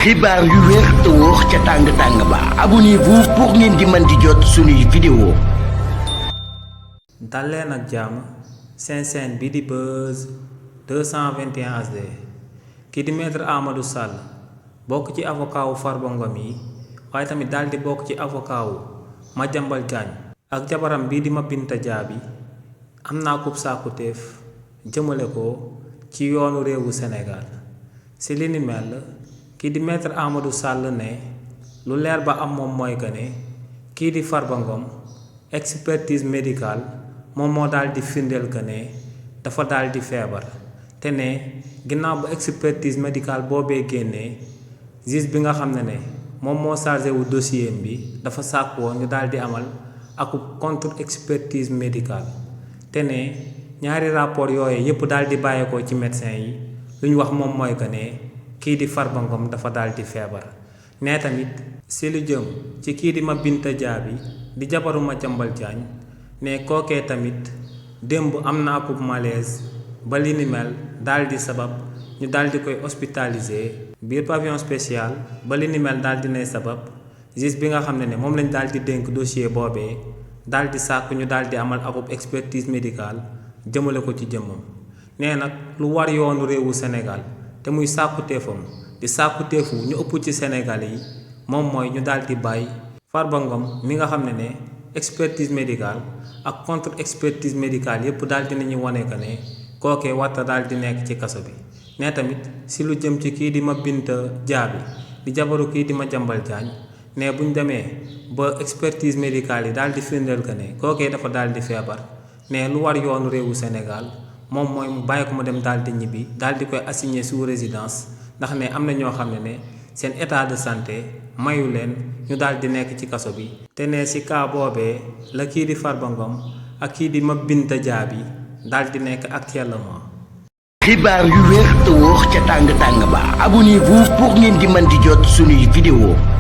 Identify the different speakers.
Speaker 1: xibaar yu wér te wóor ca tàng ba abonnez-vous pour ngeen di mën di jot suñuy vidéo.
Speaker 2: dal leen ak jàmm seen chaîne bi di Buzz 221 HD kii di maître Amadou Sall bokk ci avocat wu Farba Ngom yi waaye tamit daal di bokk ci avocat wu Madiambal Diagne ak jabaram bii di Mabinta Diaby am naa kub sàkkuteef jëmale ko ci yoonu réewu Sénégal si li ni mel kii di maître Amadou Sall ne lu leer ba am moom mooy que ne kii di Farba Ngom expertise médicale moom moo daal di firndeel que ne dafa daal di feebar te ne ginnaaw ba expertise médicale boobee génnee juge bi nga xam ne moom moo chargé wu dossier bi dafa sàkk woon ñu daal di amal ak contre expertise médicale te ne ñaari rapport yooyu yépp daal di bàyyeekoo ci médecin yi lu ñu wax moom mooy que ne kii di Farba Ngom dafa daal di feebar ne tamit si lu jëm ci kii di Mabinta Diaby di jabaru Madiambal Diagne ne kookee tamit démb am na akub malaise ba li ni mel daal di sabab ñu daal di koy hospitalisé biir pavillon spécial ba li ni mel daal di nay sabab juge bi nga xam ne moom lañ daal di dénk dossier boobee daal di sàkk ñu daal di amal akub expertise médicale jëmale ko ci jëmmam nee nag lu war yoonu réewu Sénégal te muy sàkkuteefam di sàkkuteefu ñu ëpp ci Sénégal yi moom mooy ñu daal di bàyyi Farba Ngom mi nga xam ne expertise médicale ak contre expertise médicale yépp daal di nañu wane que ne kookee warta daal di nekk ci kaso bi ne tamit si lu jëm ci kii di Mabinta Diaby di jabaru kii di Madiambal Diagne ne buñ demee ba expertise médicale yi daal di firndeel que ne kookee dafa daal di feebar ne lu war yoonu réewu Sénégal moom mooy mu bàyyi ko mu dem daal di ñibbi daal di koy assigner sous résidence ndax ne am na ñoo xam ne seen état de santé mayu leen ñu daal di nekk ci kaso bi te ne si cas boobee la kii di Farba Ngom ak kii di Mabinta Diaby daal di nekk actuellement.
Speaker 1: xibaar yu wér te wóor ca tàng ba abonnez-vous pour ngeen di mën di jot suñuy vidéo.